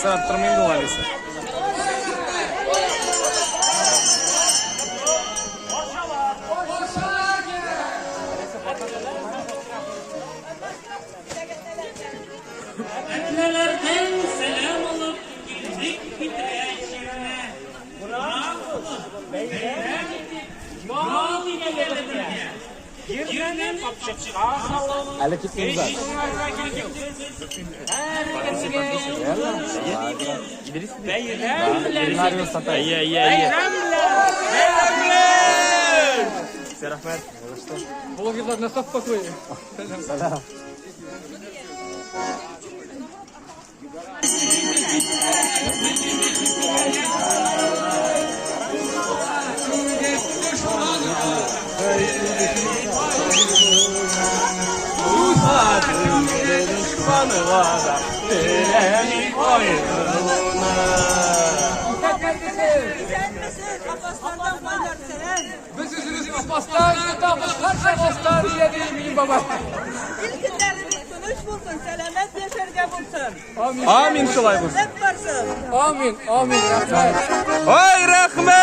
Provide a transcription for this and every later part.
Санап тормый инде ул, Алиса. Әтнәләрдән сәлам алып килдек Питрәч җиренә. Кунак булып, бәйрәм итеп, ял итик әле бергә. Җирнең капчыкка салып, Әле китмибез әле. уңарга килдек без. Һәркемгә уңыш телибез. Бәйрәм белән Әйе, әйе, әйе. Бәйрәм белән! Бәйрәм белән! Рәхмәт. Блогерлар на в покое. Сәлам. Исәнмесез, Апаслардан кайнар сәлам. Без үзебез Апастан тотабыз, һәрчак астан, дия ди минем бабай. Ил көннәребез тыныч булсын, сәламәт яшәргә булсын. Амин. Амин шулай булсын. Рәхмәт барсын. Амин, амин, рәхмәт. Ой, рәхмәт!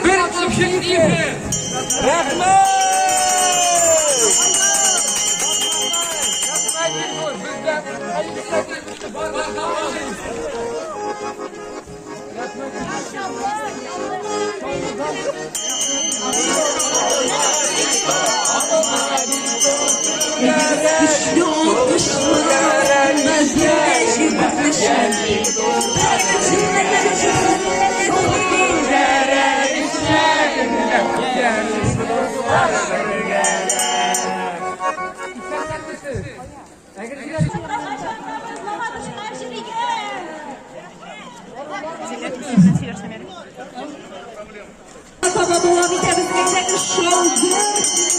Бер капчык ипи. Рәхмәт! Көчле алкышлар, Таба дәвам итәбез. Әйдәгез, шау-гөр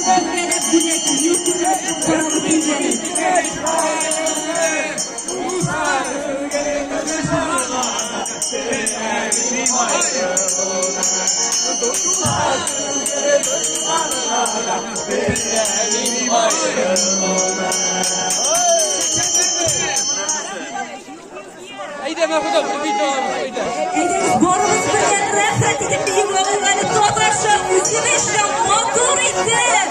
бергәләп бүләк бирү күренешен карап үтик әле. Әйдә, Мәхмүт абый, бит алабыз, әйдә. Әйдәгез, барыбыз бергә рәхәт итеп биеп алыйк әле татарча, үзебезчә матур итеп.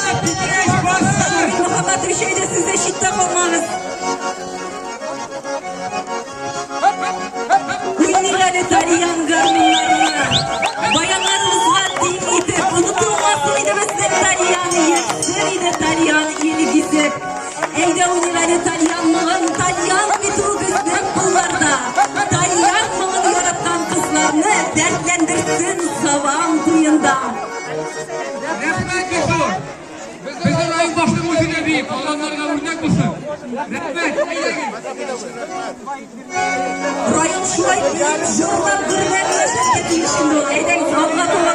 Шамил Мөхәммәтович, әйдә, сез дә читтә калмагыз. Уйныйк әле тальян гармуннарны. Баяннарыбызга тиң итеп, онытылмасын иде безнең тальян, йөрсен иде тальян ил гизеп. Әйдә уйныйк әле тальян моңын, тальян бит ул безнең кулларда. Тальян моңын яраткан кызларны дәртләндерсен сабан туенда. Рәхмәт бик зур. Безнең район башлыгы үзе дә биеп, калганнарга үрнәк булсын. Рәхмәт, әйдәгез. Район шулай биеп, җырлап, гөрләп яшәргә тиеш инде ул. Әйдәгез, алга таба.